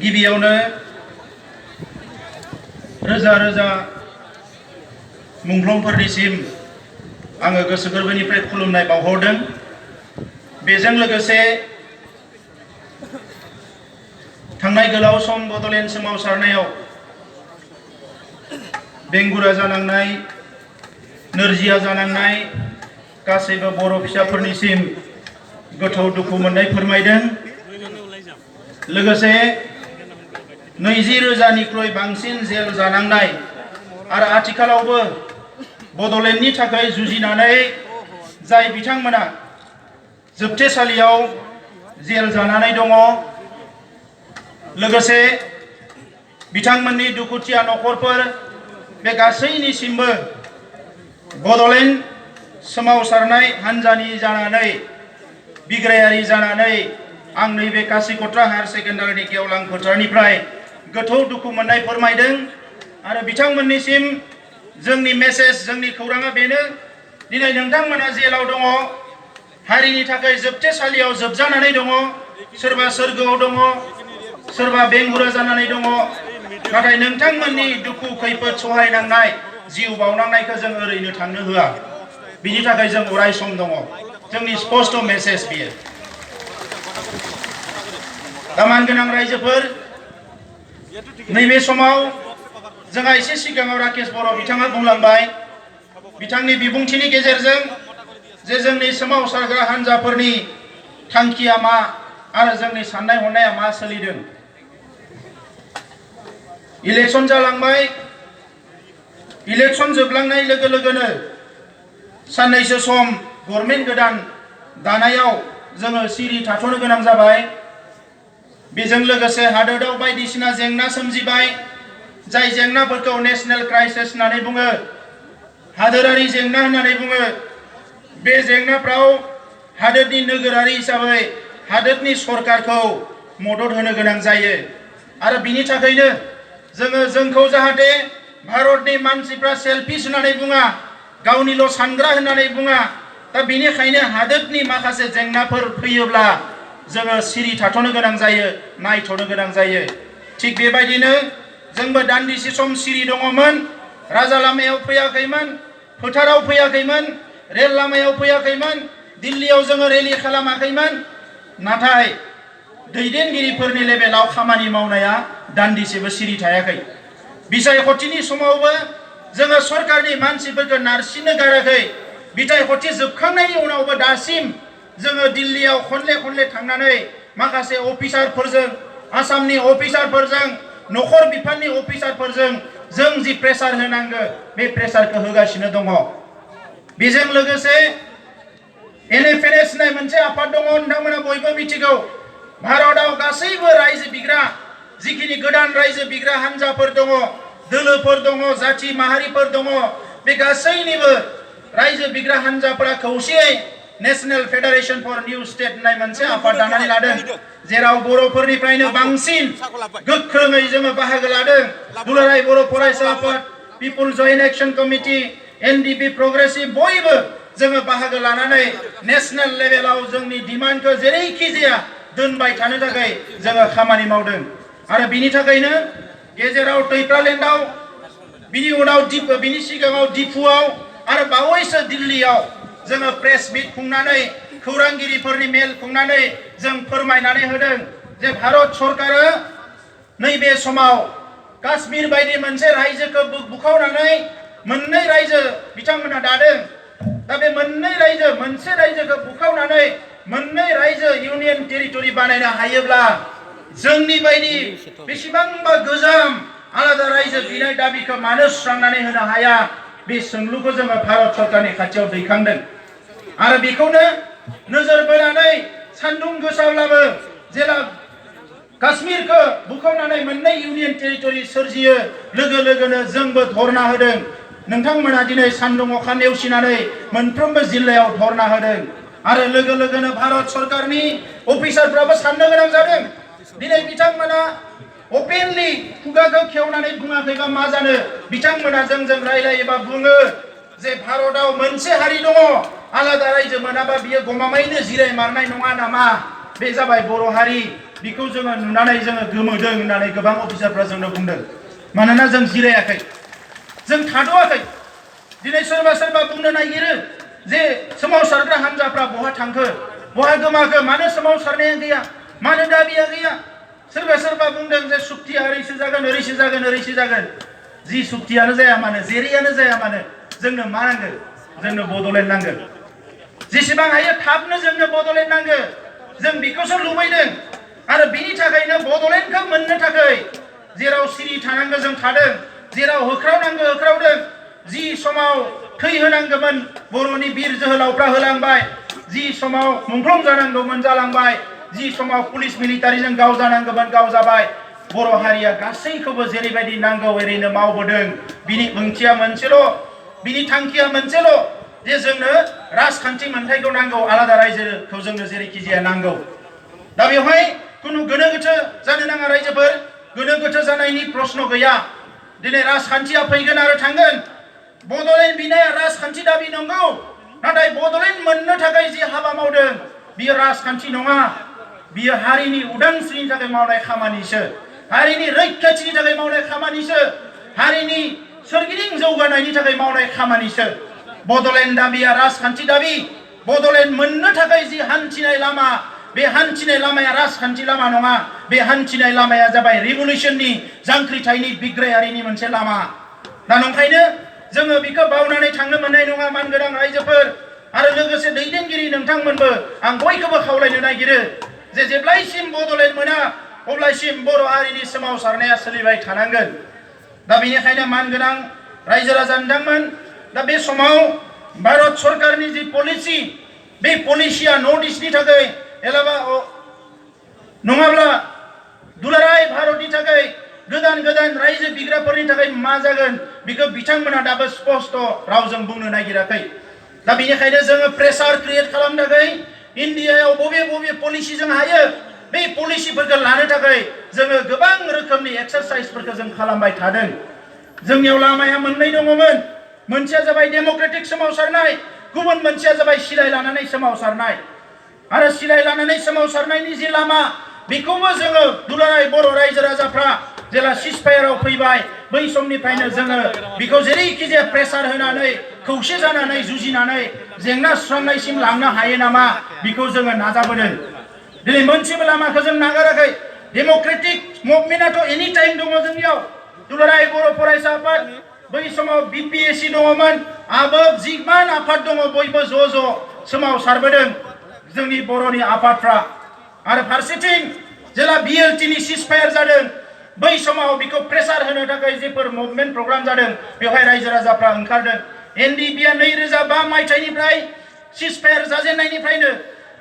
गिबियावनो रोजा रोजा मुंख्लंफोरनिसिम आङो गोसो गोरबोनिफ्राय खुलुमनाय बावहरदों। बेजों लोगोसे थांनाय गोलाव सम बड'लेण्ड सोमावसारनायाव बेंगुरा जानांनाय, नोरजिया जानांनाय गासैबो बर' फिसाफोरनिसिम गोथौ दुखु मोननाय फोरमायदों। लोगोसे 20,000निख्रुइ बांसिन जेल जानांनाय आरो आथिखालावबो बड'लेण्डनि थाखाय जुजिनानै जाय बिथांमोना जोबथेसालियाव जेल जानानै दङ, लोगोसे बिथांमोननि दुखुथिया नखरफोर, बे गासैनिसिमबो बड'लेण्ड सोमावसारनाय हान्जानि जानानै बिग्रायारि जानानै आं नैबे कासिकत्रा हायार सेकेन्डारिनि गेवलां फोथारनिफ्राय गोथौ दुखु मोननाय फोरमायदों। आरो बिथांमोननिसिम जोंनि मेसेज, जोंनि खौराङा बेनो, दिनै नोंथांमोना जेलाव दङ, हारिनि थाखाय जोबथेसालियाव जोबजानानै दङ, सोरबा सोरगोआव दङ, सोरबा बेंगुरा जानानै दङ, नाथाय नोंथांमोननि दुखु खैफोद सहायनांनाय, जिउ बावनांनायखौ जों ओरैनो थांनो होआ। बिनि थाखाय जों अराय सम दङ। जोंनि स्पष्ट मेसेज बियो। दामान गोनां रायजोफोर, नैबे समाव जोंहा एसे सिगाङाव राकेश बर' बिथाङा बुंलांबाय, बिथांनि बिबुंथिनि गेजेरजों जे जोंनि सोमावसारग्रा हान्जाफोरनि थांखिया मा आरो जोंनि साननाय हनाया मा सोलिदों। इलेक्शन जालांबाय, इलेक्शन जोबलांनाय लोगो लोगोनो साननैसो सम गभर्नमेन्ट गोदान दानायाव जोङो सिरि थाथ'नो गोनां जाबाय। बेजों लोगोसे हादोराव बायदिसिना जेंना सोमजिबाय, जाय जेंनाफोरखौ नेशनेल क्राइसिस होननानै बुङो, हादोरारि जेंना होननानै बुङो। बे जेंनाफ्राव हादोरनि नोगोरारि हिसाबै हादोरनि सरकारखौ मदद होनो गोनां जायो। आरो बिनि थाखायनो जोंखौ जाहाथे भारतनि मानसिफ्रा सेल्फिश होननानै बुङा, गावनिल' सानग्रा होननानै बुङा, दा बेनिखायनो हादोरनि माखासे जेंनाफोर फैयोब्ला जोङो सिरि थाथ'नो गोनां जायो, नायथ'नो गोनां जायो। थिग बेबायदिनो जोंबो दान्दिसे सम सिरि दङमोन। राजा लामायाव फैयाखैमोन, फोथाराव फैयाखैमोन, रेल लामायाव फैयाखैमोन, दिल्लीयाव जोङो रेलि खालामाखैमोन। नाथाय दैदेनगिरिफोरनि लेभेलाव खामानि मावनाया दान्दिसेबो सिरि थायाखै। बिसायख'थिनि समावबो जोङो सरकारनि मानसिफोरखौ नारसिननो गाराखै। बिसायख'थि जोबखांनायनि उनावबो दासिम जोङो दिल्लीयाव खनले खनले थांनानै माखासे अफिसारफोरजों, आसामनि अफिसारफोरजों, नखर बिफाननि अफिसारफोरजों जों जि प्रेसार होनांगौ बे प्रेसारखौ होगासिनो दङ। बेजों लोगोसे NFNS होननाय मोनसे आफाद दङ, नोंथांमोना बयबो मिथिगौ। भारतआव गासैबो रायजो बिग्रा, जिखिनि गोदान रायजो बिग्रा हान्जाफोर दङ, दोलोफोर दङ, जाथि माहारिफोर दङ, बे गासैनिबो रायजो बिग्रा हान्जाफोरा खौसेयै national federation for new state होननाय मोनसे आफाद दानानै लादों, जेराव बर'फोरनिफ्रायनो बांसिन गोख्रोङै जोङो बाहागो लादों। दुलाराय बर' फरायसा आफाद, people joint action committee, NDP progressive, बयबो जोङो बाहागो लानानै नेशनेल लेभेलाव जोंनि डिमान्डखौ जेरैखि जाया दोनबाय थानो थाखाय जोङो खामानि मावदों। आरो बिनि थाखायनो गेजेराव टैक्रालेन्डआव, बिनि उनाव बिनि सिगाङाव डिफुआव आरो बावैसो दिल्लीयाव जोङो प्रेस मिट खुंनानै, खौरांगिरिफोरनि मेल खुंनानै जों फोरमायनानै होदों जे भारत सरकारा नैबे समाव काश्मीर बायदि मोनसे रायजोखौ बुखावनानै मोननै रायजो बिथांमोना दादों। दा बे मोननै रायजो, मोनसे रायजोखौ बुखावनानै मोननै रायजो इउनियन टेरिटरि बानायनो हायोब्ला जोंनि बायदि बेसेबांबा गोजाम आलादा रायजो बिनाय दाबिखौ मानो सुस्रांनानै होनो हाया, बे सोंलुखौ जोङो भारत सरकारनि खाथियाव दैखांदों। आरो बेखौनो नोजोर बोनानै सान्दुं गोसाब्लाबो जेला काश्मीरखौ बुखावनानै मोननै इउनियन टेरिटरि सोरजियो, लोगो लोगोनो जोंबो धरना होदों। नोंथांमोना दिनै सान्दुं अखा नेवसिनानै मोनफ्रोमबो जिल्लायाव धरना होदों। आरो लोगो लोगोनो भारत सरकारनि अफिसारफ्राबो साननो गोनां जादों। दिनै बिथांमोना अपेनलि खुगाखौ खेवनानै बुङाखैबा मा जानो, बिथांमोना जोंजों रायलायोबा बुङो जे भारतआव मोनसे हारि दङ आलादा रायजो मोनाबा बियो गमामायैनो जिराय मारनाय नङा नामा बे जाबाय बर' हारि बेखौ जोङो नुनानै जोङो गोमोदों होननानै गोबां अफिसारफ्रा जोंनो बुंदों मानोना जों जिरायाखै जों थाद'आखै दिनै सोरबा सोरबा बुंनो नागिरो जे सोमावसारग्रा हान्जाफ्रा बहा थांखो बहा गोमाखो मानो सोमावसारनाया गैया मानो दाबिया गैया सोरबा सोरबा बुंदों जे सुक्तिया ओरैसो जागोन ओरैसो जागोन ओरैसो जागोन जि सुक्तियानो जाया मानो जेरैयानो जाया मानो जोंनो मा नांगौ जोंनो बड'लेण्ड नांगौ जेसेबां हायो थाबनो जोंनो बड'लेण्ड नांगौ जों बेखौसो लुबैदों आरो बिनि थाखायनो बड'लेण्डखौ मोननो थाखाय जेराव सिरि थानांगौ जों थादों जेराव होख्रावनांगौ होख्रावदों जि समाव थै होनांगौमोन बर'नि बिर जोहोलावफ्रा होलांबाय जि समाव मुंख्लं जानांगौमोन जालांबाय जि समाव पुलिस मिलिटारिजों गावजानांगौमोन गावजाबाय बर' हारिया गासैखौबो जेरैबायदि नांगौ ओरैनो मावबोदों बिनि ओंथिया मोनसेल' बिनि थांखिया मोनसेल' जे जोंनो राजखान्थि मोनथायखौ नांगौ आलादा रायजोखौ जोंनो जेरैखि जाया नांगौ दा बेवहाय खुनु गोनो गोथो जानो नाङा रायजोफोर गोनो गोथो जानायनि प्रश्न गैया दिनै राजखान्थिया फैगोन आरो थांगोन बड'लेण्ड बिनाया राजखान्थि दाबि नंगौ नाथाय बड'लेण्ड मोननो थाखाय जि हाबा मावदों बियो राजखान्थि नङा बियो हारिनि उदांस्रिनि थाखाय मावनाय खामानिसो हारिनि रैखाथिनि थाखाय मावनाय खामानिसो हारिनि सोरगिदिं जौगानायनि थाखाय मावनाय खामानिसो बड'लेण्ड दाबिया राजखान्थि दाबि बड'लेण्ड मोननो थाखाय जि हान्थिनाय लामा बे हान्थिनाय लामाया राजखान्थि लामा नङा बे हान्थिनाय लामाया जाबाय रिभलिउसननि जांख्रिथायनि बिग्रायारिनि मोनसे लामा दा नंखायनो जोङो बेखौ बावनानै थांनो मोननाय नङा मानगोनां रायजोफोर आरो लोगोसे दैदेनगिरि नोंथांमोनबो आं बयखौबो खावलायनो नागिरो जे जेब्लायसिम बड'लेण्ड मोना अब्लासिम बर' हारिनि सोमावसारनाया सोलिबाय थानांगोन दा बेनिखायनो मानगोनां रायजो राजा नोंथांमोन दा बे समाव भारत सरकारनि जि पलिसि बे पलिसिया नर्थ इस्टनि थाखाय एलाबा नङाब्ला दुलाराय भारतनि थाखाय गोदान गोदान रायजो बिग्राफोरनि थाखाय मा जागोन बेखौ बिथांमोना दाबो स्पष्ट रावजों बुंनो नागिराखै दा बेनिखायनो जोङो प्रेसार क्रिएट खालामनो थाखाय इन्डियायाव बबे बबे पलिसिजों हायो बे पलिसिफोरखौ लानो थाखाय जोङो गोबां रोखोमनि एक्सारसाइजफोरखौ जों खालामबाय थादों जोंनियाव लामाया मोननै दङमोन मोनसेया जाबाय डेम'क्रेटिक सोमावसारनाय गुबुन मोनसेया जाबाय सिलाय लानानै सोमावसारनाय आरो सिलाय लानानै सोमावसारनायनि जि लामा बेखौबो जोङो दुलाराय बर' रायजो राजाफ्रा जेला सिजफायाराव फैबाय बै समनिफ्रायनो जोङो बेखौ जेरैखि जाया प्रेसार होनानै खौसे जानानै जुजिनानै जेंना सुस्रांनायसिम लांनो हायो नामा बेखौ जोङो नाजाबोदों दिनै मोनसेबो लामाखौ जों नागाराखै डेम'क्रेटिक मुभमेन्टआथ' एनि टाइम दङ जोंनियाव दुलाराय बर' फरायसा आफाद बै समाव बिपिएसि दङमोन आबोब जिमान आफाद दङ बयबो ज' ज' सोमावसारबोदों जोंनि बर'नि आफादफ्रा आरो फारसेथिं जेला बिएलटिनि सिजफायार जादों बै समाव बेखौ प्रेसार होनो थाखाय जेफोर मुभमेन्ट प्रग्राम जादों बेवहाय रायजो राजाफ्रा ओंखारदों एनडिपिआ 2005 मायथाइनिफ्राय सिजफायार जाजेननायनिफ्रायनो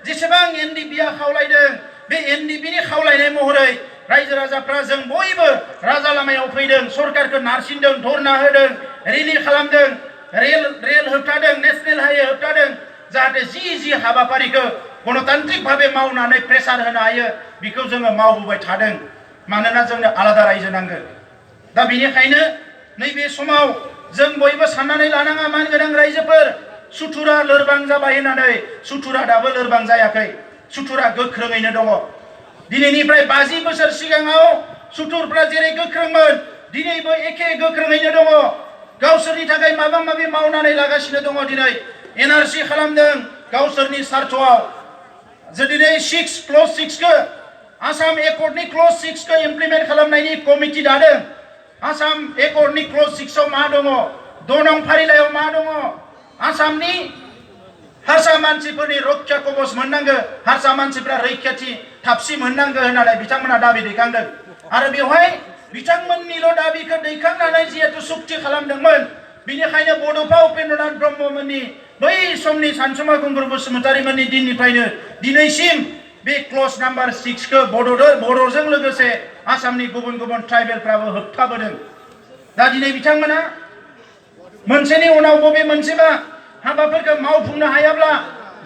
जेसेबां एनडिपिआ खावलायदों बे एनडिपिनि खावलायनाय महरै रायजो राजाफ्रा जों बयबो राजा लामायाव फैदों सरकारखौ नारसिनदों धरना होदों रेलि खालामदों रेल होबथादों नेशनेल हाइवे होबथादों जाहाथे जि हाबाफारिखौ गणतान्त्रिक भाबे मावनानै प्रेसार होनो हायो बेखौ जोङो मावबोबाय थादों मानोना जोंनो आलादा रायजो नांगौ दा बेनिखायनो नैबे समाव जों बयबो साननानै लानाङा मानगोनां रायजोफोर सुथुरा लोरबां जाबाय होननानै सुथुरा दाबो लोरबां जायाखै सुथुरा गोख्रोङैनो दङ दिनैनिफ्राय 50 बोसोर सिगाङाव सुथुरफ्रा जेरै गोख्रोंमोन दिनैबो एखे गोख्रोङैनो दङ गावसोरनि थाखाय माबा माबि मावनानै लागासिनो दङ दिनै एनआरसि खालामदों गावसोरनि सार्थआव दिनै 6 क्ल'ज 6 खौ आसाम एकर्डनि क्ल'ज 6 खौ इमप्लिमेन्ट खालामनायनि कमिटि दादों आसाम एकर्डनि क्ल'ज 6 आव मा दङ 2 नं फारिलाइयाव मा दङ आसामनि हारसा मानसिफोरनि रक्षा कवच मोननांगौ हारसा मानसिफ्रा रैखाथि थाबसि मोननांगौ होननानै बिथांमोना दाबि दैखांदों आरो बेवहाय बिथांमोननिल' दाबिखौ दैखांनानै जिहेतु सुक्ति खालामदोंमोन बिनिखायनो बड'फा उपेन्द्रनाथ ब्रह्ममोननि बै समनि सानसुमा खुंगुर बसुमतारिमोननि दिननिफ्रायनो दिनैसिम बे क्ल'ज नाम्बार 6 खौ बड'जों लोगोसे आसामनि गुबुन गुबुन ट्राइबेलफ्राबो होबथाबोदों दा दिनै बिथांमोना मोनसेनि उनाव बबे मोनसेबा हाबाफोरखौ मावफुंनो हायाब्ला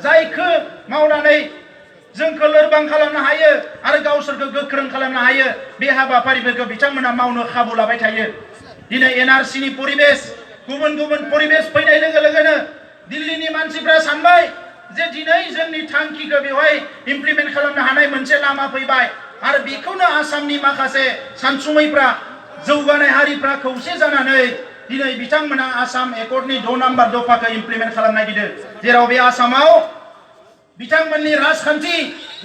जायखौ मावनानै जोंखौ लोरबां खालामनो हायो आरो गावसोरखौ गोख्रों खालामनो हायो बे हाबाफारिफोरखौ बिथांमोना मावनो खाबु लाबाय थायो दिनै एनआरसिनि परिबेस गुबुन गुबुन परिबेस फैनाय लोगो लोगोनो दिल्लीनि मानसिफ्रा सानबाय जे दिनै जोंनि थांखिखौ बेवहाय इमप्लिमेन्ट खालामनो हानाय मोनसे लामा फैबाय आरो बेखौनो आसामनि माखासे सानसुमैफ्रा जौगानाय हारिफ्रा खौसे जानानै दिनै बिथांमोना आसाम एकर्डनि 6 नम्बर दफाखौ इमप्लिमेन्ट खालामनो नागिरदों जेराव बे आसामाव बिथांमोननि राजखान्थि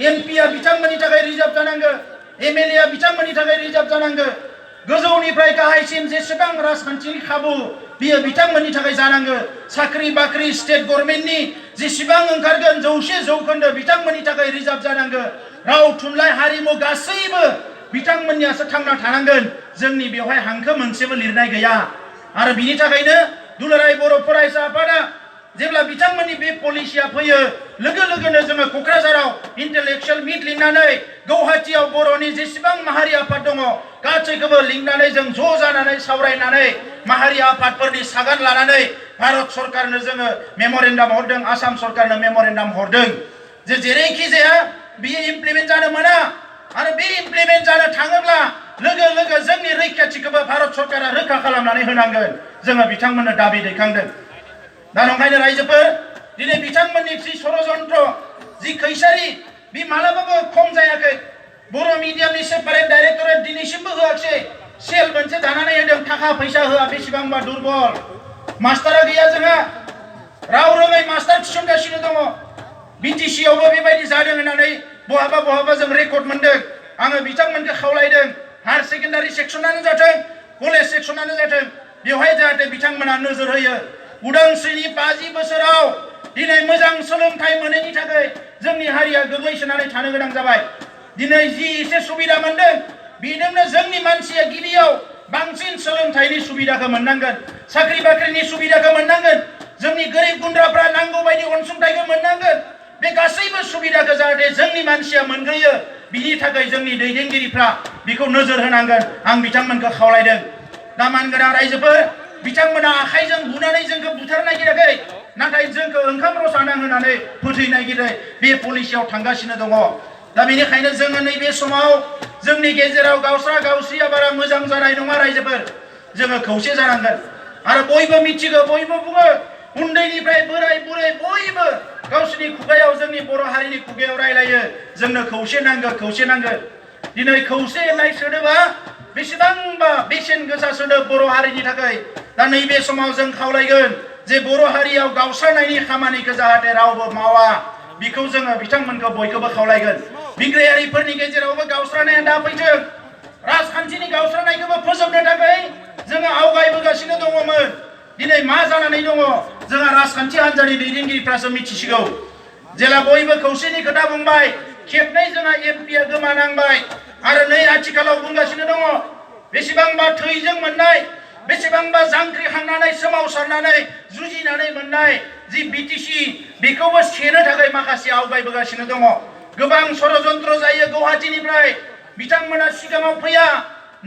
एमपिआ बिथांमोननि थाखाय रिजार्भ जानांगौ एमएलएआ बिथांमोननि थाखाय रिजार्भ जानांगौ गोजौनिफ्राय गाहायसिम जेसेबां राजखान्थिनि खाबु बियो बिथांमोननि थाखाय जानांगौ साख्रि बाख्रि स्टेट गभर्नमेन्टनि जेसेबां ओंखारगोन 100% बिथांमोननि थाखाय रिजार्भ जानांगौ राव थुनलाइ हारिमु गासैबो बिथांमोननियासो थांना थानांगोन जोंनि बेवहाय हांखो मोनसेबो लिरनाय गैया आरो बिनि थाखायनो दुलाराय बर' फरायसा आफादा जेब्ला बिथांमोननि बे पलिसिया फैयो लोगो लोगोनो जोङो क'क्राझाराव इन्टेलेक्चुवेल मिट लिंनानै गुवाहाटीयाव बर'नि जेसेबां माहारि आफाद दङ गासैखौबो लिंनानै जों ज' जानानै सावरायनानै माहारि आफादफोरनि सागान लानानै भारत सरकारनो जोङो मेम'रेन्डाम हरदों आसाम सरकारनो मेम'रेन्डाम हरदों जे जेरैखि जाया बियो इमप्लिमेन्ट जानो मोना आरो बे इमप्लिमेन्ट जानो थाङोब्ला लोगो लोगो जोंनि रैखाथिखौबो भारत सरकारा रोखा खालामनानै होनांगोन जोङो बिथांमोननो दाबि दैखांदों दा नंखायनो रायजोफोर दिनै बिथांमोननि जि षड़यन्त्र जि खैसारि बे मालाबाबो खम जायाखै बर' मिडियामनि सेपारेट डाइरेक्टरेट दिनैसिमबो होआखै सेल मोनसे दानानै होदों थाखा फैसा होआ बेसेबांबा दुर्बल मास्टारा गैया जोंहा राव रोङै मास्टार थिसनगासिनो दङ बिटिसि आवबो बेबायदि जादों होननानै बहाबा बहाबा जों रेकर्ड मोनदों आङो बिथांमोनखौ खावलायदों हायार सेकेन्डारि सेक्सनानो जाथों कलेज सेक्सनानो जाथों बेवहाय जाहाथे बिथांमोना नोजोर होयो उदांस्रिनि 50 बोसोराव दिनै मोजां सोलोंथाइ मोनैनि थाखाय जोंनि हारिया गोग्लैसोनानै थानो गोनां जाबाय दिनै जि एसे सुबिदा मोनदों बेजोंनो जोंनि मानसिया गिबियाव बांसिन सोलोंथाइनि सुबिदाखौ मोननांगोन साख्रि बाख्रिनि सुबिदाखौ मोननांगोन जोंनि गोरिब गुन्द्राफ्रा नांगौ बायदि अनसुंथाइखौ मोननांगोन बे गासैबो सुबिदाखौ जाहाथे जोंनि मानसिया मोनग्रोयो बिनि थाखाय जोंनि दैदेनगिरिफ्रा बेखौ नोजोर होनांगोन आं बिथांमोनखौ खावलायदों दा मानगोनां रायजोफोर बिथांमोना आखाइजों बुनानै जोंखौ बुथारनो नागिराखै नाथाय जोंखौ ओंखाम रसा नांहोनानै फोथैनो नागिरै बे पलिसियाव थांगासिनो दङ दा बेनिखायनो जोङो नैबे समाव जोंनि गेजेराव गावस्रा गावस्रिया बारा मोजां जानाय नङा रायजोफोर जोङो खौसे जानांगोन आरो बयबो मिथिगौ बयबो बुङो उन्दैनिफ्राय बोराय बुरै बयबो गावसोरनि खुगायाव जोंनि बर' हारिनि खुगायाव रायलायो जोंनो खौसे नांगौ दिनै खौसे होननाय सोदोबा बेसेबांबा बेसेन गोसा सोदोब बर' हारिनि थाखाय दा नैबे समाव जों खावलायगोन जे बर' हारियाव गावस्रानायनि खामानिखौ जाहाथे रावबो मावा बेखौ जोङो बिथांमोनखौ बयखौबो खावलायगोन बिग्रायारिफोरनि गेजेरावबो गावस्रानाया दा फैथों राजखान्थिनि गावस्रानायखौबो फोजोबनो थाखाय जोङो आवगायबोगासिनो दङमोन दिनै मा जानानै दङ जोंहा राजखान्थि हान्जानि दैदेनगिरिफ्रासो मिथिसिगौ जेला बयबो खौसेनि खोथा बुंबाय खेबनै जोंहा एमपिआ गोमानांबाय आरो नै आथिखालाव बुंगासिनो दङ बेसेबांबा थैजों मोननाय बेसेबांबा जांख्रिखांनानै सोमावसारनानै जुजिनानै मोननाय जि बिटिसि बेखौबो सेनो थाखाय माखासे आवगायबोगासिनो दङ गोबां षड़यन्त्र जायो गुवाहाटीनिफ्राय बिथांमोना सिगाङाव फैया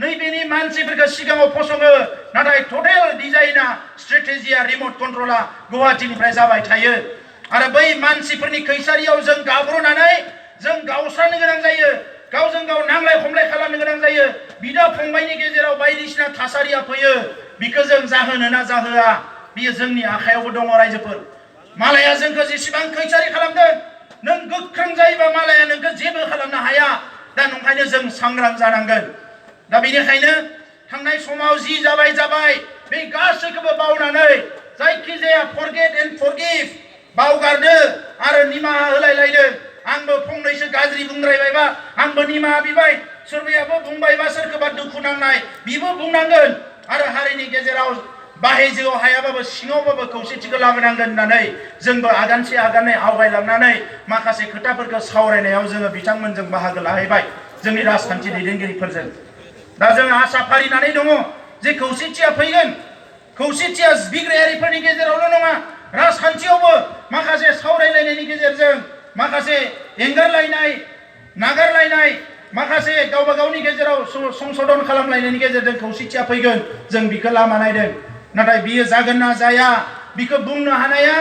नैबेनि मानसिफोरखौ सिगाङाव फसङो नाथाय टटेल डिजाइना स्ट्रेटेजिया रिमोट कन्ट्रला गुवाहाटीनिफ्राय जाबाय थायो आरो बै मानसिफोरनि खैसारियाव जों गाब्रनानै जों गावस्रानो गोनां जायो गावजों गाव नांलाय खमलाय खालामनो गोनां जायो बिदा फंबायनि गेजेराव बायदिसिना थासारिया फैयो बिखौ जों जाहोनो ना जाहोआ बियो जोंनि आखायावबो दङ रायजोफोर मालाया जोंखौ जेसेबां खैसारि खालामदों नों गोख्रों जायोबा मालाया नोंखौ जेबो खालामनो हाया दा नंखायनो जों सांग्रां जानांगोन दा बेनिखायनो थांनाय समाव जि जाबाय बे गासैखौबो बावनानै जायखिजाया फरगेट एन्ड फरगिभ बावगारदो आरो निमाहा होलायलायदो आंबो फंनैसो गाज्रि बुंद्रायबायबा आंबो निमाहा बिबाय सोरबायाबो बुंबायबा सोरखौबा दुखु नांनाय बिबो बुंनांगोन आरो हारिनि गेजेराव बाहेजोआव हायाबाबो सिङावबाबो खौसेथिखौ लाबोनांगोन होननानै जोंबो आगानसे आगानै आवगायलांनानै माखासे खोथाफोरखौ सावरायनायाव जोङो बिथांमोनजों बाहागो लाहैबाय जोंनि राजखान्थि दैदेनगिरिफोरजों दा जों आसा फारिनानै दङ जे खौसेथिया फैगोन खौसेथिया बिग्रायारिफोरनि गेजेरावल' नङा राजखान्थियावबो माखासे सावरायलायनायनि गेजेरजों माखासे एंगारलायनाय नागारलायनाय माखासे गावबा गावनि गेजेराव संशोधन खालामलायनायनि गेजेरजों खौसेथिया फैगोन जों बिखौ लामा नायदों नाथाय बियो जागोन ना जाया बिखौ बुंनो हानाया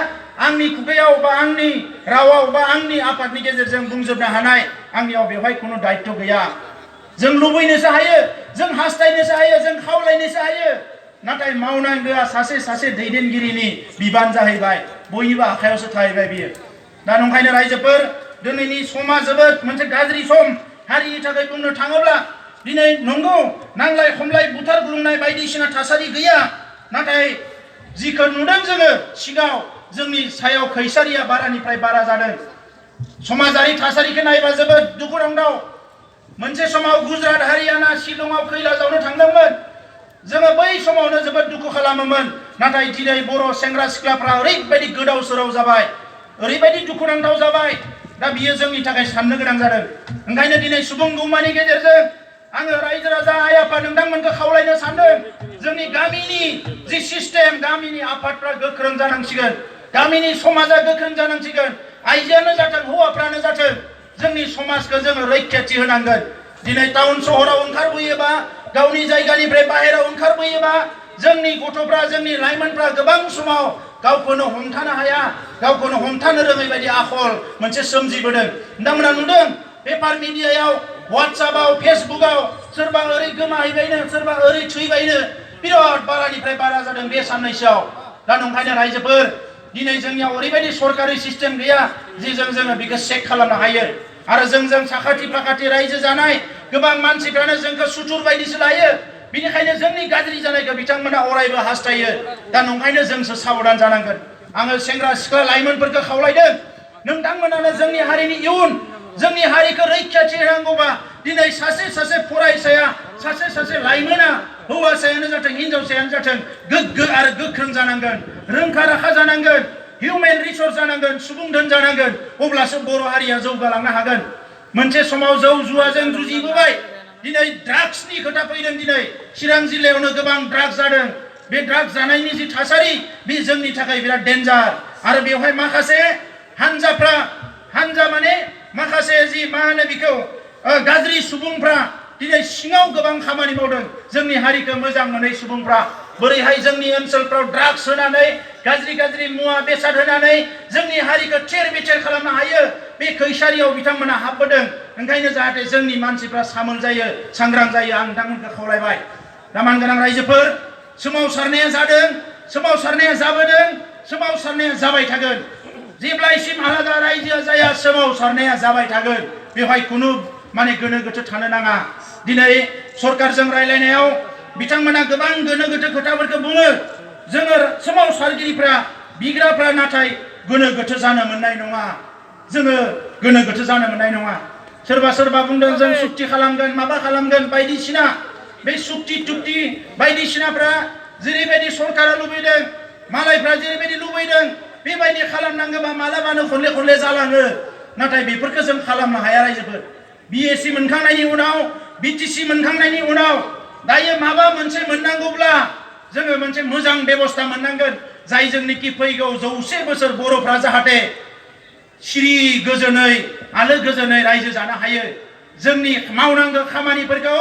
आंनि खुगायाव बा आंनि रावाव बा आंनि आफादनि गेजेरजों बुंजोबनो हानाय आंनियाव बेवहाय खुनु दायित्व गैया जों लुबैनोसो हायो जों हास्थायनोसो हायो जों खावलायनोसो हायो नाथाय मावनांगौआ सासे दैदेनगिरिनि बिबान जाहैबाय बयनिबो आखायावसो थाहैबाय बियो दा नंखायनो रायजोफोर दिनैनि समा जोबोद मोनसे गाज्रि सम हारिनि थाखाय बुंनो थाङोब्ला दिनै नंगौ नांलाय खमलाय बुथार बुलुंनाय बायदिसिना थासारि गैया नाथाय जिखौ नुदों जोङो सिगाङाव जोंनि सायाव खैसारिया बारानिफ्राय बारा जादों समाजारि थासारिखौ नायबा जोबोद दुखुनांथाव मोनसे समाव गुजरात हारियाना शिलंआव खैला जावनो थांदोंमोन जोङो बै समावनो जोबोद दुखु खालामोमोन नाथाय दिनै बर' सेंग्रा सिख्लाफ्रा ओरैबायदि गोदाव सोराव जाबाय ओरैबायदि दुखुनांथाव जाबाय दा बियो जोंनि थाखाय साननो गोनां जादों ओंखायनो दिनै सुबुं गौमानि गेजेरजों आङो रायजो राजा आइ आफा नोंथांमोनखौ खावलायनो सानदों जोंनि गामिनि जि सिस्टेम गामिनि आफादफ्रा गोख्रों जानांसिगोन गामिनि समाजा गोख्रों जानांसिगोन आइजोआनो जाथों हौवाफ्रानो जाथों जोंनि समाजखौ जोङो रैखाथि होनांगोन दिनै टाउन सहराव ओंखारबोयोबा गावनि जायगानिफ्राय बाहेराव ओंखारबोयोबा जोंनि गथ'फ्रा जोंनि लाइमोनफ्रा गोबां समाव गावखौनो हमथानो हाया गावखौनो हमथानो रोङै बायदि आखल मोनसे सोमजिबोदों नोंथांमोना नुदों पेपार मिडियायाव WhatsAppआव फेसबुकआव सोरबा ओरै गोमाहैबायनो सोरबा ओरै थैबायनो बिराद बारानिफ्राय बारा जादों बे साननैसोआव दा नंखायनो रायजोफोर दिनै जोंनियाव ओरैबायदि सरकारि सिस्टेम गैया जेजों जोङो बेखौ चेक खालामनो हायो आरो जोंजों साखाथि फाखाथि रायजो जानाय गोबां मानसिफ्रानो जोंखौ सुथुर बायदिसो लायो बेनिखायनो जोंनि गाज्रि जानायखौ बिथांमोना अरायबो हास्थायो दा नंखायनो जोंसो साबधान जानांगोन आङो सेंग्रा सिख्ला लाइमोनफोरखौ खावलायदों नोंथांमोनानो जोंनि हारिनि इयुन जोंनि हारिखौ रैखाथि होनांगौबा दिनै सासे फरायसाया सासे लाइमोना हौवासायानो जाथों हिनजावसायानो जाथों गोग्गो आरो गोख्रों जानांगोन रोंखा राखा जानांगोन हिउमेन रिसोर्स जानांगोन सुबुं धोन जानांगोन अब्लासो बर' हारिया जौगालांनो हागोन मोनसे समाव जौ जुवाजों जुजिबोबाय दिनै ड्राग्सनि खोथा फैदों दिनै चिरां जिल्लायावनो गोबां ड्राग्स जादों बे ड्राग्स जानायनि जि थासारि बे जोंनि थाखाय बिराद डेन्जार आरो बेवहाय माखासे हानजा माने माखासे जि मा होनो बेखौ गाज्रि सुबुंफ्रा दिनै सिङाव गोबां खामानि मावदों जोंनि हारिखौ मोजां मोनै सुबुंफ्रा बोरैहाय जोंनि ओनसोलफ्राव ड्राग्स होनानै गाज्रि मुवा बेसाद होनानै जोंनि हारिखौ थेर बेथेर खालामनो हायो बे खैसारियाव बिथांमोना हाबबोदों ओंखायनो जाहाथे जोंनि मानसिफ्रा सामोल जायो सांग्रां जायो आं नोंथांमोनखौ खावलायबाय दामान गोनां रायजोफोर सोमावसारनाया जादों सोमावसारनाया जाबोदों सोमावसारनाया जाबाय थागोन जेब्लायसिम आलादा रायजोआ जाया सोमावसारनाया जाबाय थागोन बेवहाय खुनु माने गोनो गोथो थानो नाङा दिनै सरकारजों रायलायनायाव बिथांमोना गोबां गोनो गोथो खोथाफोरखौ बुङो जोङो सोमावसारगिरिफ्रा बिग्राफ्रा नाथाय गोनो गोथो जानो मोननाय नङा जोङो गोनो गोथो जानो मोननाय नङा सोरबा बुंदों जों सुक्ति खालामगोन माबा खालामगोन बायदिसिना बे सुक्ति तुक्ति बायदिसिनाफ्रा जेरैबायदि सरकारा लुबैदों मालायफ्रा जेरैबायदि लुबैदों बेबायदि खालामनांगौबा मालाबानो खनले जालाङो नाथाय बेफोरखौ जों खालामनो हाया रायजोफोर BSc मोनखांनायनि उनाव BTC मोनखांनायनि उनाव दायो माबा मोनसे मोननांगौब्ला जोङो मोनसे मोजां बेबस्था मोननांगोन जाय जोंनिखि फैगौ 100 बोसोर बर'फ्रा जाहाथे सिरि गोजोनै आलो गोजोनै रायजो जानो हायो जोंनि मावनांगौ खामानिफोरखौ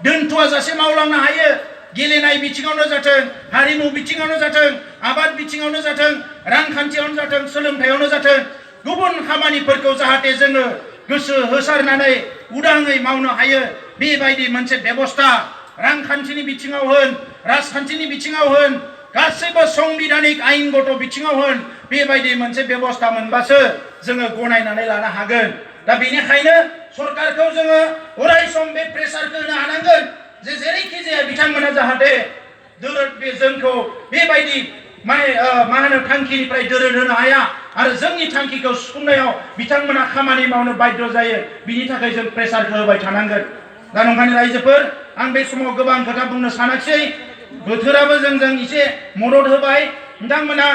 दोनथ'आजासे मावलांनो हायो गेलेनाय बिथिङावनो जाथों हारिमु बिथिङावनो जाथों आबाद बिथिङावनो जाथों रांखान्थियावनो जाथों सोलोंथायावनो जाथों गुबुन खामानिफोरखौ जाहाथे जोङो गोसो होसारनानै उदाङै मावनो हायो बेबायदि मोनसे बेबस्था रांखान्थिनि बिथिङाव होन राजखान्थिनि बिथिङाव होन गासैबो संबिधानिक आयेनगत बिथिङाव होन बेबायदि मोनसे बेबस्था मोनबासो जोङो गनायनानै लानो हागोन दा बेनिखायनो सरकारखौ जोङो अराय सम बे प्रेसारखौ होनो हानांगोन जे जेरैखि जाया बिथांमोना जाहाथे जोंखौ बेबायदि मा होनो थांखिनिफ्राय दोरोद होनो हाया आरो जोंनि थांखिखौ सुफुंनायाव बिथांमोना खामानि मावनो बाध्य जायो बिनि थाखाय जों प्रेसारखौ होबाय थानांगोन दा नंखायनो रायजोफोर आं बे समाव गोबां खोथा बुंनो सानाखिसै बोथोराबो जोंजों एसे मदद होबाय नोंथांमोना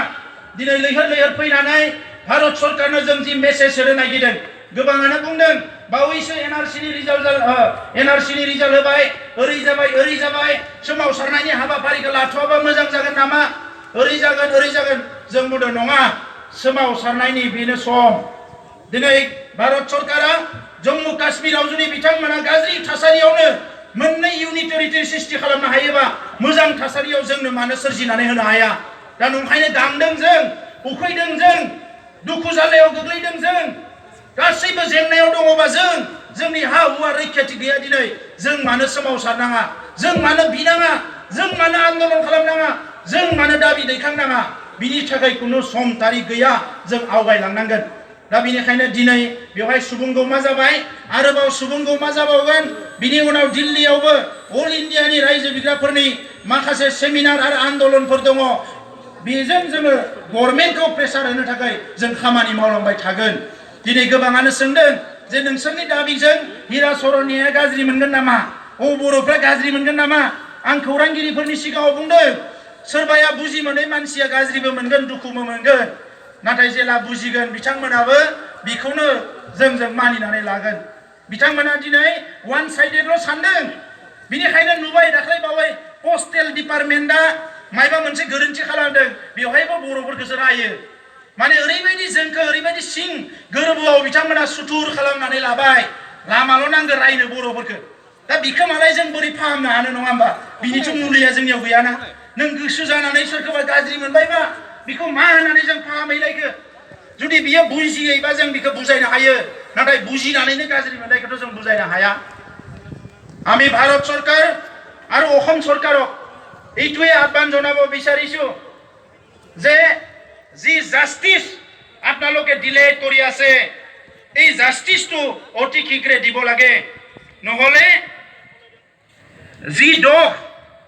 दिनै लैहोर फैनानै भारत सरकारनो जों जि मेसेज होनो नागिरदों गोबाङानो बुंदों बावैसो NRCनि रिजाल्ट होबाय ओरै जाबाय सोमावसारनायनि हाबाफारिखौ लाथ'वाबा मोजां जागोन नामा ओरै जागोन जों बुंदों नङा सोमावसारनायनि बेनो सम दिनै भारत सरकारा जम्मु काश्मीराव जुदि बिथांमोना गाज्रि थासारियावनो मोननै इउनिट टेरिटरि सृष्टि खालामनो हायोबा मोजां थासारियाव जोंनो मानो सोरजिनानै होनो हाया दा नंखायनो दांदों जों उखैदों जों दुखु जाल्लायाव गोग्लैदों जों गासैबो जेंनायाव दङबा जोंनि हा हुआ रैखाथि गैया दिनै जों मानो सोमावसारनाङा जों मानो बिनाङा जों मानो आन्दलन खालामनाङा जों मानो दाबि दैखांनाङा बिनि थाखाय कुनु सम तारिख गैया जों आवगायलांनांगोन दा बेनिखायनो दिनै बेवहाय सुबुंगौमा जाबाय आरोबाव सुबुंगौमा जाबावगोन बिनि उनाव दिल्लीयावबो अल इन्डियानि रायजो बिग्राफोरनि माखासे सेमिनार आरो आन्दलनफोर दङ बेजों जोङो गभर्नमेन्टखौ प्रेसार होनो थाखाय जों खामानि मावलांबाय थागोन दिनै गोबाङानो सोंदों जे नोंसोरनि दाबिजों हिरा सरनिया गाज्रि मोनगोन नामा बर'फ्रा गाज्रि मोनगोन नामा आं खौरांगिरिफोरनि सिगाङाव बुंदों सोरबाया बुजि मोनै मानसिया गाज्रिबो मोनगोन दुखुबो मोनगोन नाथाय जेला बुजिगोन बिथांमोनाबो बेखौनो जों मानिनानै लागोन बिथांमोना दिनै वान साइडेडल' सानदों बिनिखायनो नुबाय दाख्लै बावै पस्टेल डिपार्टमेन्टआ मायबा मोनसे गोरोन्थि खालामदों बेवहायबो बर'फोरखौसो रायो माने ओरैबायदि जोंखौ ओरैबायदि सिं गोरबोआव बिथांमोना सुथुर खालामनानै लाबाय लामाल' नांगौ रायनो बर'फोरखौ दा बिखौ मालाय जों बोरै फाहामनो हानो नङा होमबा बिनिथ' मुलिया जोंनियाव गैयाना नों गोसो जानानै सोरखौबा गाज्रि मोनबायबा बिखौ मा होननानै जों फाहामहैलायखो जुदि बियो बुजियैबा जों बिखौ बुजायनो हायो नाथाय बुजिनानैनो गाज्रि मोननायखौथ' जों बुजायनो हाया আমি ভারত সরকার আর অসম সরকারক এইটোৱে আহ্বান জনাব বিচাৰিছো যে যি জাস্টিস আপোনালোকে ডিলে কৰি আছে এই জাস্টিসটো অতি শীঘ্ৰে দিব লাগে নহলে যি দোষ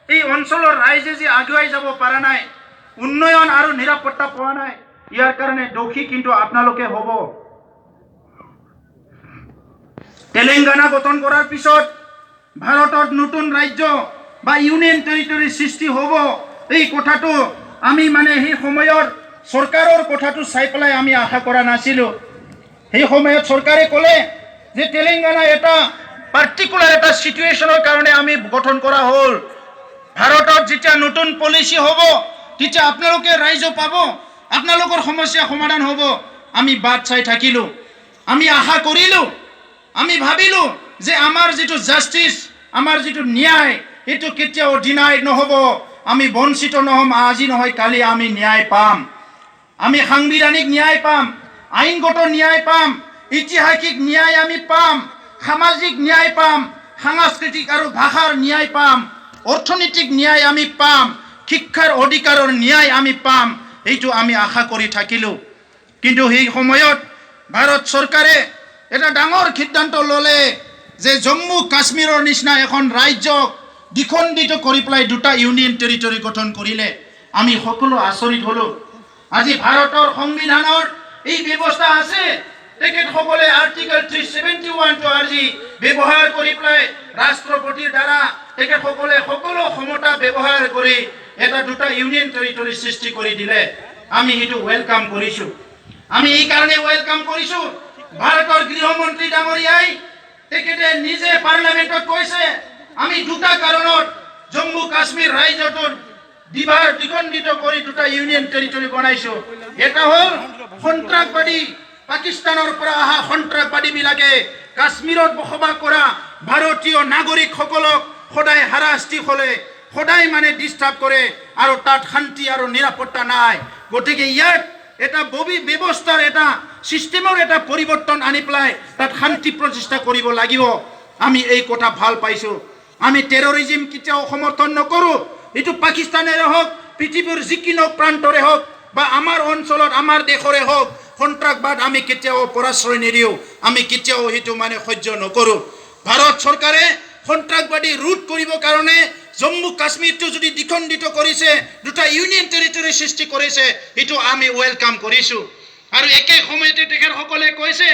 এই অঞ্চলৰ ৰাইজে যে আগুৱাই যাব পৰা নাই উন্নয়ন আৰু নিৰাপত্তা পোৱা নাই ইয়াৰ কাৰণে দোষী কিন্তু আপোনালোকে হ'ব তেলেঙ্গানা গঠন কৰাৰ পিছত ভাৰতত নতুন ৰাজ্য বা ইউনিয়ন টেৰিটৰি সৃষ্টি হ'ব এই কথাটো আমি মানে সেই সময়ত চৰকাৰৰ কথাটো চাই পেলাই আমি আশা কৰা নাছিলো সেই সময়ত চৰকাৰে ক'লে যে তেলেঙ্গানা এটা পাৰ্টিকুলাৰ এটা সিচুৱেশ্যনৰ কাৰণে আমি গঠন কৰা হ'ল ভাৰতত যেতিয়া নতুন পলিচি হ'ব তেতিয়া আপোনালোকে ৰাইজ পাব আপোনালোকৰ সমস্যা সমাধান হ'ব আমি বাট চাই থাকিলো আমি আশা কৰিলো আমি ভাবিলো যে আমাৰ যেটো জাস্টিস আমাৰ যেটো ন্যায় এটো কেতিয়াও ডিনাই নহব আমি বঞ্চিত নহম আজি নহয় কালি আমি ন্যায় পাম আমি সাংবিধানিক ন্যায় পাম আইনগত ন্যায় পাম ঐতিহাসিক ন্যায় আমি পাম সামাজিক ন্যায় পাম সাংস্কৃতিক আৰু ভাষাৰ ন্যায় পাম অৰ্থনৈতিক ন্যায় আমি পাম শিক্ষাৰ অধিকাৰৰ ন্যায় আমি পাম এইটো আমি আশা কৰি থাকিলো কিন্তু সেই সময়ত ভাৰত চৰকাৰে এটা ডাঙৰ সিদ্ধান্ত ললে যে জম্মু কাশ্মীৰৰ নিচিনা এখন ৰাজ্যক দ্বিখণ্ডিত কৰি পেলাই দুটা ইউনিয়ন টেৰিটৰি গঠন কৰিলে আমি সকলো আচৰিত হলো আজি ভাৰতৰ সংবিধানৰ এই ব্যৱস্থা আছে তেখেতসকলে আৰ্টিকল 371 টো আজি ব্যৱহাৰ কৰি পেলাই ৰাষ্ট্ৰপতিৰ দ্বাৰা তেখেতসকলে সকলো ক্ষমতা ব্যৱহাৰ কৰি এটা দুটা ইউনিয়ন টেৰিটৰি সৃষ্টি কৰি দিলে আমি সেইটো ওয়েলকাম কৰিছো আমি এই কাৰণে ওয়েলকাম কৰিছো ভাৰতৰ গৃহমন্ত্ৰী ডাঙৰীয়াই তেখেতে নিজে পাৰ্লামেণ্টত কৈছে আমি দুটা কাৰণত জম্মু কাশ্মীৰ ৰাজ্যটোৰ দ্বিখণ্ডিত কৰি দুটা ইউনিয়ন টেৰিটৰি বনাইছো এটা হ'ল সন্ত্ৰাসবাদী পাকিস্তানৰ পৰা অহা সন্ত্ৰাসবাদী বিলাকে কাশ্মীৰত বসবাস কৰা ভাৰতীয় নাগৰিকসকলক সদায় হাৰাশাস্তি কৰে সদায় মানে ডিস্টাৰ্ব কৰে আৰু তাত শান্তি আৰু নিৰাপত্তা নাই গতিকে ইয়াত এটা ব্যৱস্থাৰ এটা সিস্টেমৰ এটা পৰিৱৰ্তন আনি পেলাই তাত শান্তি প্ৰতিষ্ঠা কৰিব লাগিব আমি এই কথা ভাল পাইছো আমি টেৰৰিজম কেতিয়াও সমৰ্থন নকৰো এটো পাকিস্তানেৰে হওক পৃথিৱীৰ যিকোনো প্ৰান্তৰে হওক বা আমাৰ অঞ্চলত আমাৰ দেশৰে হওক সন্ত্ৰাসবাদ আমি কেতিয়াও পৰাশ্ৰয় নিদিও আমি কেতিয়াও হেতু মানে সহ্য নকৰো ভাৰত চৰকাৰে সন্ত্ৰাসবাদী ৰোধ কৰিবৰ কাৰণে জম্মু কাশ্মীৰটো যদি দ্বিখণ্ডিত কৰিছে দুটা ইউনিয়ন টেৰিটৰি সৃষ্টি কৰিছে এটো আমি ওয়েলকাম কৰিছো আৰু একে সময়তে তেখেতসকলে কৈছে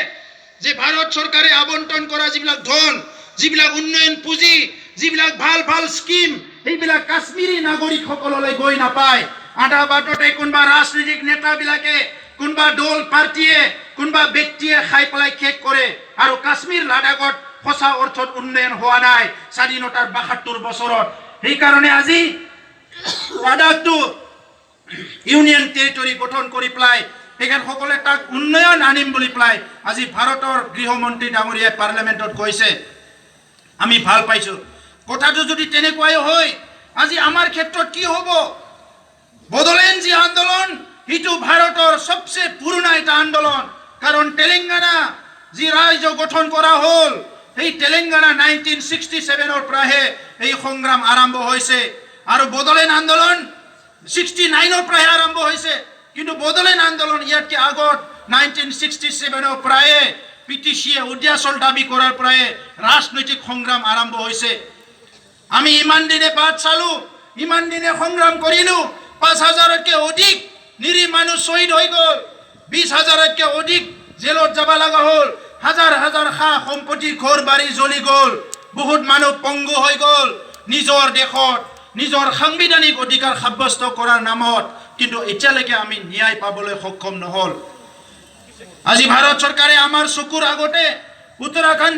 যে ভাৰত চৰকাৰে আবণ্টন কৰা যিবিলাক ধন যিবিলাক উন্নয়ন পুঁজি যিবিলাক ভাল ভাল স্কিম এইবিলাক কাশ্মীৰী নাগৰিকসকললৈ গৈ নাপায় আধা বাটতে কোনবা ৰাজনৈতিক নেতাবিলাকে কোনবা দল পাৰ্টিয়ে কোনবা ব্যক্তিয়ে খাই পেলাই শেষ কৰে আৰু কাশ্মীৰ লাডাখত সঁচা অৰ্থত উন্নয়ন হোৱা নাই স্বাধীনতাৰ ৭২ বছৰত এই কাৰণে আজি লাডাখটো ইউনিয়ন টেৰিটৰি গঠন কৰি পেলাই তেখেতসকলে তাক উন্নয়ন আনিম বুলি পেলাই আজি ভাৰতৰ গৃহমন্ত্ৰী ডাঙৰীয়াই পাৰ্লামেণ্টত কৈছে আমি ভাল পাইছো কথাটো যদি তেনেকুৱাই হয় আজি আমাৰ ক্ষেত্ৰত কি হ'ব বদলেন যি আন্দোলন হিটো ভাৰতৰ সবচেয়ে পুৰণা এটা আন্দোলন কাৰণ তেলেঙ্গানা যি ৰাজ্য গঠন কৰা হ'ল এই তেলেঙ্গানা 1967 ৰ পৰাহে এই সংগ্ৰাম আৰম্ভ হৈছে আৰু বড়োলেণ্ড আন্দোলন 69 পৰাই আৰম্ভ হৈছে কিন্তু বড়োলেণ্ড আন্দোলন ইয়াতকে আগত 1967 পৰাই পিটিচিয়ে উদ্যাচল দাবী কৰাৰ পৰাই ৰাজনৈতিক সংগ্ৰাম আৰম্ভ হৈছে আমি ইমান দিনে বাট চালো ইমান দিনে সংগ্ৰাম কৰিলো 5000তকৈ অধিক নিৰী মানুহ শহীদ হৈ গ'ল 20000তকৈ অধিক জেলত যাব লগা হ'ল হাজাৰ হাজাৰ খা সম্পত্তি ঘৰ বাৰী জ্বলি গ'ল বহুত মানুহ পংগু হৈ গ'ল নিজৰ দেশত নিজৰ সাংবিধানিক অধিকাৰ সাব্যস্ত কৰাৰ নামত কিন্তু এতিয়ালৈকে আমি ন্যায় পাবলৈ সক্ষম নহল আজি ভাৰত চৰকাৰে আমাৰ চকুৰ আগতে উত্তৰাখণ্ড